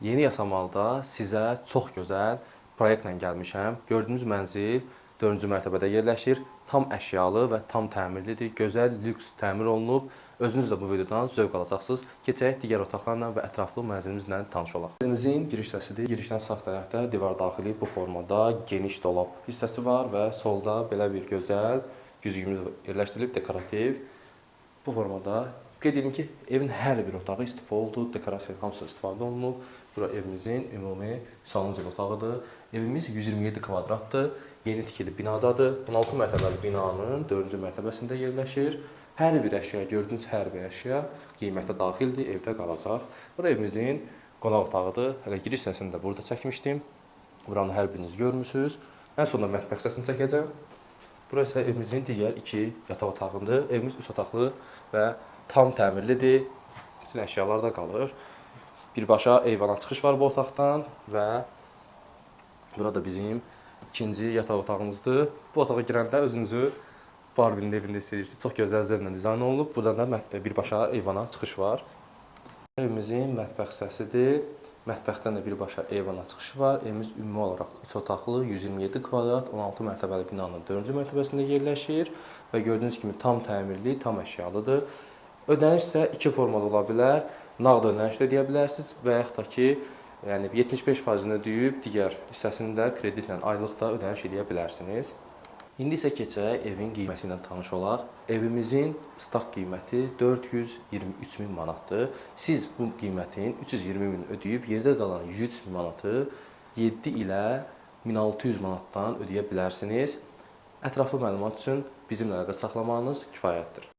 Yeni Yasamalda sizə çox gözəl proyektlə gəlmişəm. Gördüyünüz mənzil 4-cü mərtəbədə yerləşir. Tam əşyalı və tam təmirlidir. Gözəl, lüks təmir olunub. Özünüz də bu videodan zövq alacaqsınız. Keçək digər otaqlarla və ətraflı mənzilimizlə tanış olaq. Mənzilimizin giriş hissəsidir. Girişdən sağ tərəfdə divar daxili bu formada geniş dolab hissəsi var və solda belə bir gözəl güzgümüz yerləşdirilib, dekorativ. Bu formada qeyd edim ki, evin hər bir otağı istifoldur, dekorasiya hamısı istifadə olunub. Bura evimizin ümumi sanuzel otağıdır. Evimiz 127 kvadratdır. Yeni tikili binadadır. 16 mərtəbəli binanın 4-cü mərtəbəsində yerləşir. Hər bir əşya, gördüyünüz hər bir əşya qiymətə daxildir, evdə qalacaq. Bura evimizin qonaq otağıdır. Hələ giriş hissəsini də burada çəkmişdim. Buranı hər biriniz görmüsünüz. Ən sonda mətbəx hissəsini çəkəcəm. Bura isə evimizin digər iki yataq otağıdır. Evimiz 3 otaqlı və tam təmirlidir. Bütün əşyalar da qalır. Birbaşa eyvana çıxış var bu otaqdan və burada bizim ikinci yataq otağımızdır. Bu otağa girəndə özünüzü Barbie-nin evində hiss edirsiniz. Çox gözəl zövqlə dizayn olunub. Buradan da birbaşa eyvana çıxış var. Evimizin mətbəx hissəsidir. Mətbəxdən də birbaşa eyvana çıxışı var. Evimiz ümumi olaraq 3 otaqlı, 127 kvadrat, 16 mərtəbəli binanın 4-cü mərtəbəsində yerləşir və gördüyünüz kimi tam təmirli, tam əşyalıdır. Ödəniş isə iki formada ola bilər. Nağd ödəniş də deyə bilərsiniz və yaxud da ki, yəni 75%-ni ödəyib digər hissəsini də kreditlə aylıq da ödəniş edə bilərsiniz. İndi isə keçək evin qiyməti ilə tanış olaq. Evimizin start qiyməti 423 min manatdır. Siz bu qiymətin 320 min ödəyib yerdə qalan 103 min manatı 7 ilə 1600 manatdan ödəyə bilərsiniz. Ətraflı məlumat üçün bizimlə əlaqə saxlamağınız kifayətdir.